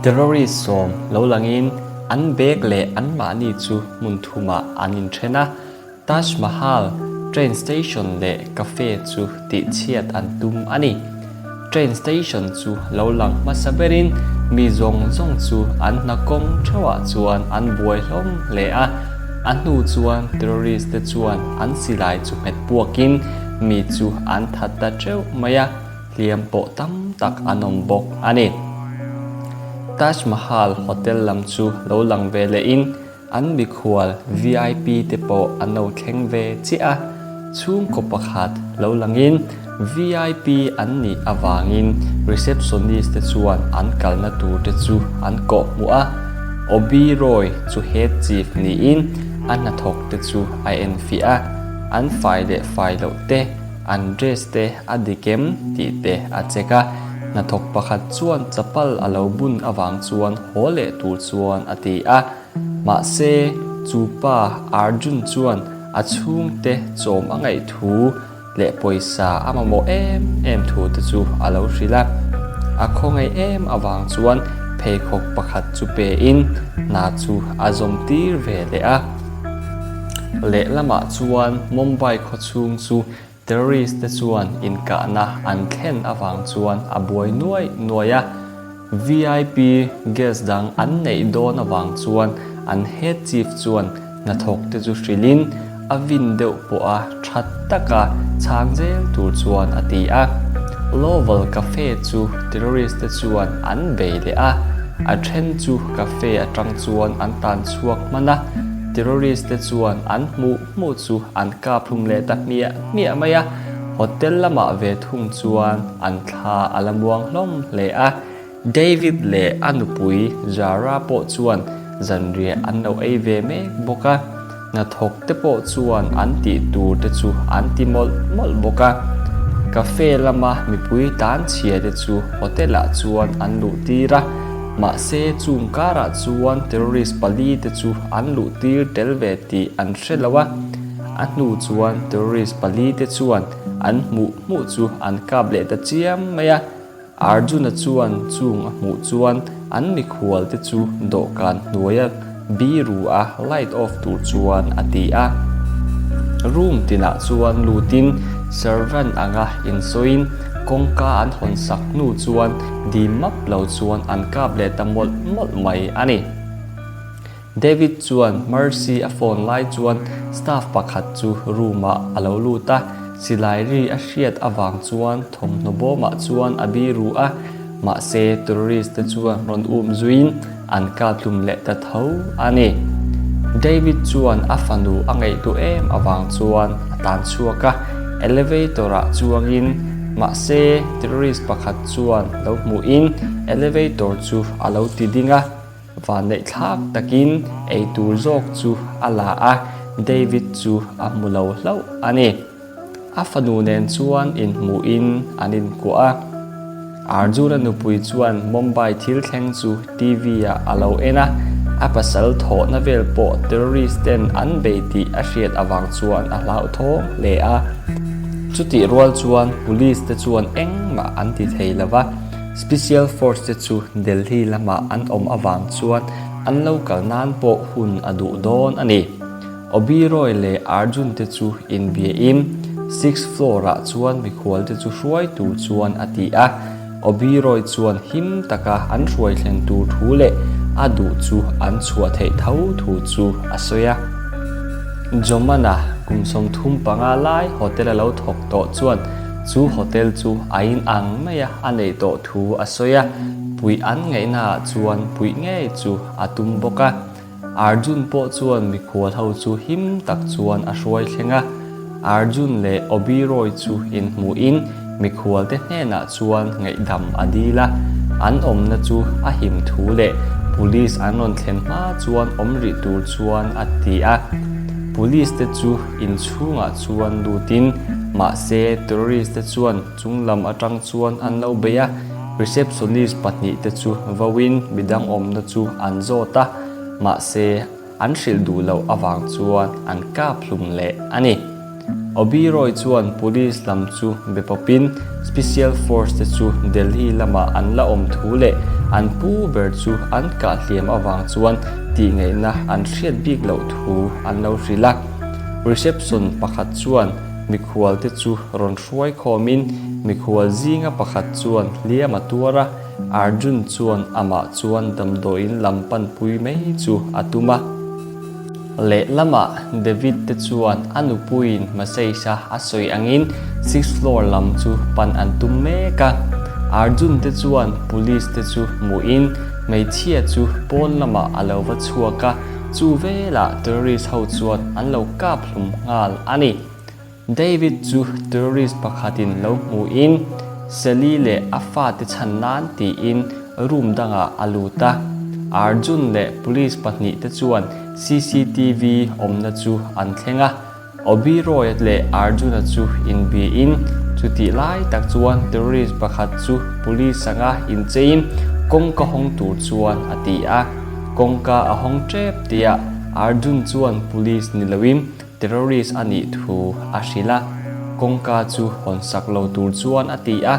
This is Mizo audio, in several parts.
Terrorist sawm lo langin an bag leh anmahni chu hmun thumah an inthen a, Taj Mahal, train station leh cafe chu tihchhiat an tum a ni. Train station chu lo lang hmasa berin mi zawng zawng chu an hna kawng theuhah chuan an buai hlawm hle a, a hnu chuan terrorist te chuan an silai chu hmet puakin mi chu an that ta teuh mai a. Hliam pawh tam tak an awm bawk a ni. Taj Mahal Hotel lam chu lo lang ve lehin an mikhual VIP te pawh an lo thleng ve chiah a. Chhungkaw pakhat lo langin VIP an nih avangin receptionist te chuan an kalna tur te chu an kawh hmuh a. Oberoi chu head chief niin a hnathawk te chu a enfiah a, an fai leh fai loh te An dress te a dik em tih te a check a, hnathawk pakhat chuan chapal a lo bun avang chuan haw leh tur chuan a ti a. Mahse, chu pa Arjun chuan a chhungte chawm a ngaih thu leh pawisa a mamawh em em thu te chu a lo hrilh a. A khawngaih em avang chuan pheikhawk pakhat chu pe in hna chu a zawm tir ve leh a. Lehlamah chuan Mumbai khawchhung chu terrorist te chuan inkahna an thlen avang chuan a buai nuai nuai a, VIP guest dang an neih dawn avang chuan an head chief chuan hnathawk te chu hrilhin a vin deuh pawha tha taka chhang zel tur chuan a ti a. Lowell Cafe chu terrorist te chuan an bei leh a, a then chu cafe atang chuan an tan chhuak hman a, terrorist te chuan an hmuh hmuh chu an kap hlum leh ta hmiah hmiah mai a, hotel lamah ve thung chuan an thla a la muang hlawm hle a. David leh a nupui Zara pawh chuan zanriah an lo ei ve mek bawk a, hnathawk te pawh chuan an tih tur te chu an ti mawlh mawlh bawk a. Cafe lama mipui tan chhia te chu hotel ah chuan an luh tir a, mahse chung karah chuan terrorist pali te chu an luh tir tel ve tih an hre lo a. A hnu chuan terrorist pali te chuan an hmuh hmuh chu an kap leh ta chiam mai a. Arjuna chuan chung a hmuh chuan an mikhual te chu dawhkan hnuaia biru a light off tur chuan a ti a. Room tinah chuan lutin servant anga insawiin kawngka an hawn sak hnu chuan dim map lo chuan an kap leh ta mawlh mawlh mai a ni. David chuan Mercy a phone lai chuan staff pakhat chu room ah a lo lut a, silai ri a hriat avang chuan thawmhnaw bawmah chuan a biru a, mahse terrorist te chuan rawn um zuiin an kaltlum leh ta tho a ni. David chuan a fanu a ngaihtuah em avang chuan a tan chhuak a, elevator ah chuangin mahse terrorist pakhat chuan lo hmuhin elevator chu a lo ti ding a. Vanneih thlak takin ei tur zawk chu a la a, David chu a hmu lo hlauh a ni. A fanu nen chuan inhmuhin an inkuah a. Arjuna nupui chuan Mumbai thil thleng chu TV ah a lo en a, a pasal thawhna vel pawh terrorist ten an bei tih a hriat avang chuan a hlauhthawng hle a. Chutih rual chuan police te chuan engmah an ti thei lo va. Special Force te chu Delhi lamah an awm avang chuan an lo kal nan pawh hun a duh dawn a ni. Oberoi leh Arjun te chu inbiain sixth floor ah chuan mikhual te chu hruai tur chuan a ti a. Oberoi chuan him taka an hruai thlen tur thu leh a duh chu an chhuah theih tho thu chu a sawi a. Jomana kum 35 lai hotel a lo thawk tawh chuan Chu hotel chu a inang mai a, a neih tawh thu a sawi a, puih an ngaihnaah chuan puih ngei chu a tum bawk a. Arjun pawh chuan mikhual ho chu him tak chuan a hruai thleng a. Arjun leh Oberoi chu inhmuhin mikhualte hnenah chuan ngaihdam a dil a, an awmna chu a him thu leh police an rawn thlen hma chuan awm rih tur chuan a ti a. Police te chu inchhungah chuan lutin mahse terrorist te chuan chung lam atang chuan an lo bei a, receptionist pahnih te chu vauin midang awmna chu an zawt a, mahse an hrilh duh loh avang chuan an kap hlum leh a ni. Oberoi chuan police lam chu be pawpin special force te chu Delhi lamah an la awm thu leh an pu ber chu an kah hliam avang chuan tihngaihna an hriat bik loh thu an lo hrilh a. Reception pakhat chuan mikhual te chu rawn hruai khawmin mikhual zinga pakhat chuan hliam a tuar a, Arjun chuan amah chuan damdawiin lam panpui mai chu a tum a. Lehlamah David te chuan a nupuiin message-a a sawi angin sixth floor lam chu pan an tum mek a. Arjun te chuan police te chu hmuhin hmeichhia chu pawn lamah a lo va chhuak a, chu velah terrorist ho chuan an lo kap hlum nghal a ni. David chu terrorist pakhatin lo hmuhin Sally leh a fate chhan nan tiin room dangah a lut a. Arjun leh police pahnihte chuan cctv awmna chu an thleng a. Oberoi leh Arjuna chu inbiain chutih lai tak chuan terrorist pakhat chu police anga incheiin kawngka hawng tur chuan a ti a. Kawngka a hawng tep tihah Arjun chuan police ni loin Terrorist a nih thu a hrilh a, kawngka chu hawn sak lo tur chuan a ti a.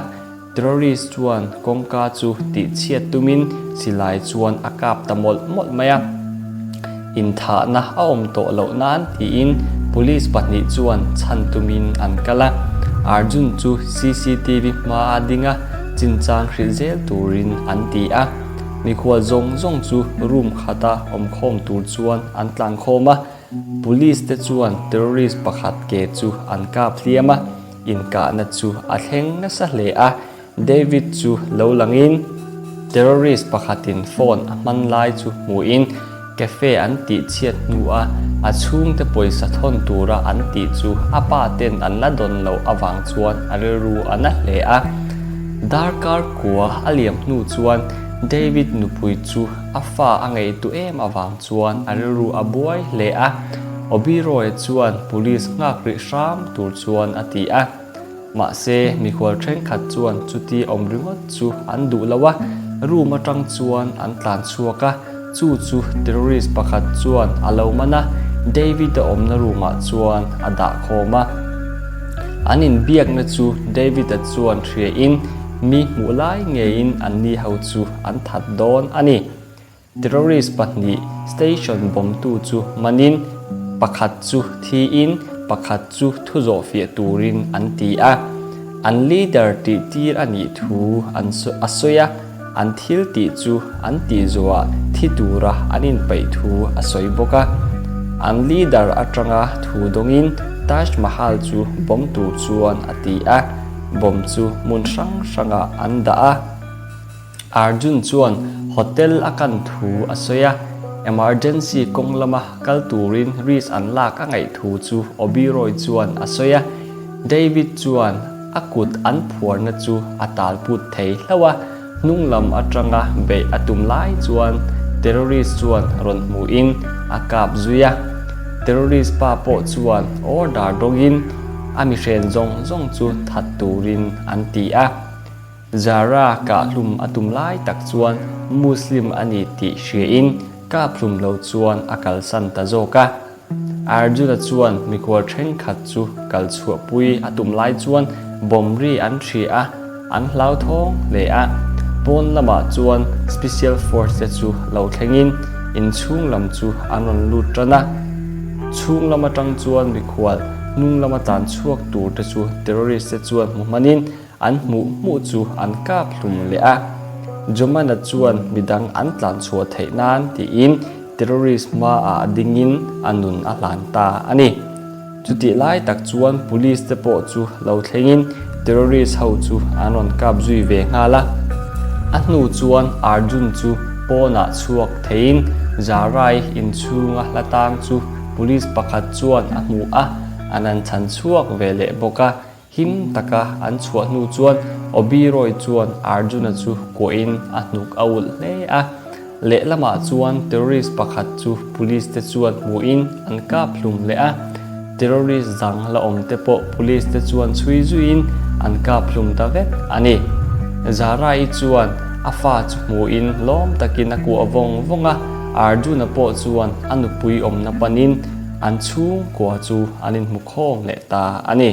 Terrorist chuan kawngka chu tihchhiat tumin silai chuan a kap ta mawlh mawlh mai a. Inthahna a awm tawh loh nan tiin police pahnih chuan chhan tumin an kal a. Arjun chu cctv hmaa a ding a, chinchang hrilh zel turin an ti a. Mikhual zawng zawng chu room khata awmkhawm tur chuan an tlankhawm a. Police te chuan terrorist pakhat ke chu an kap hliam a, inkahna chu a thleng nasa hle a. David chu lo langin terrorist pakhatin phone a hman lai chu hmuhin cafe an tih chhiat hnua a chhungte pawisa thawn tura an tih chu a pa ten an la dawn loh avang chuan a rilru a na hle a. Darkar kua a liam hnu chuan David nupui chu a fa a ngaihtuah em avang chuan a rilru a buai hle a, Oberoi chuan police nghak rih hram tur chuan a ti a. Mahse, mikhual thenkhat chuan chuti awm ringawt chu an duh lo a, room atang chuan an tlan chhuak a, chu chu terrorist pakhat chuan a lo man a, David-a awmna room ah chuan a dah khawm a. An inbiakna chu David-a chuan hriain mi hmuh lai ngeiin anni ho chu an that dawn a ni. Terrorist pahnih station bawmtu chu manin pakhat chu thiin pakhat chu thu zawhfiah turin an ti a. An leader tih tir a nih thu an a sawi a, an thil tih chu an tih zawhah thi tura an inpeih thu a sawi bawk a. An leader atanga thu dawngin Taj Mahal chu bawm tur chuan a ti a, bomb chu hmun hrang hrangah an dah a. Arjun chuan hotel a kan thu a sawi a, emergency kawng lama kal turin risk an lak a ngaih thu chu Oberoi chuan a sawi a. David chuan a kut an phuarna chu a tal put thei hlauh a, hnung lam atanga beih a tum lai chuan terrorist chuan rawn hmuhin a kap zui a. Terrorist pa pawh chuan order dawngin a mihren zawng zawng chu that turin an ti a. Zara kahhlum a tum lai tak chuan Muslim a ni tih hriain kaphlum lo chuan a kalsan ta zawk a. Arjuna chuan mikhual thenkhat chu kal chhuahpui a tum lai chuan bomb ri an hria a, an hlauthawng hle a. Pawn lamah chuan Special Force te chu lo thlengin inchhung lam chu an rawn lut tan a. Chhung lam atang chuan mikhual hnung lama tlan chhuak tur te chu terrorist te chuan hmu hmanin An hmuh hmuh chu an kap hlum leh a, Jomana chuan midang an tlan chhuah theih nan tiin terrorist hmaah dingin a nun a hlan ta a ni. Chutih lai tak chuan police te pawh chu lo thlengin terrorist ho chu an rawn kap zui ve nghal a. A hnu chuan Arjun chu pawnah chhuak theiin Zarai inchhunga hla tang chu police pakhat chuan a hmu a, an han chhan chhuak ve leh bawk a. Him taka an chhuah hnu chuan Oberoi chuan Arjuna chu kuahin a hnuk a ulh hle a. Lehlamah chuan terrorist pakhat chu police te chuan hmuhin an kap hlum leh a. Terrorist dang la awm te pawh police te chuan chhui zuiin an kap hlum ta vek a ni. Zara-i chuan a fa chu hmuhin lawm takin a kuah vawng vawng a, Arjuna pawh chuan a nupui awmna panin an chhungkua chu an inhmu khawm leh ta a ni.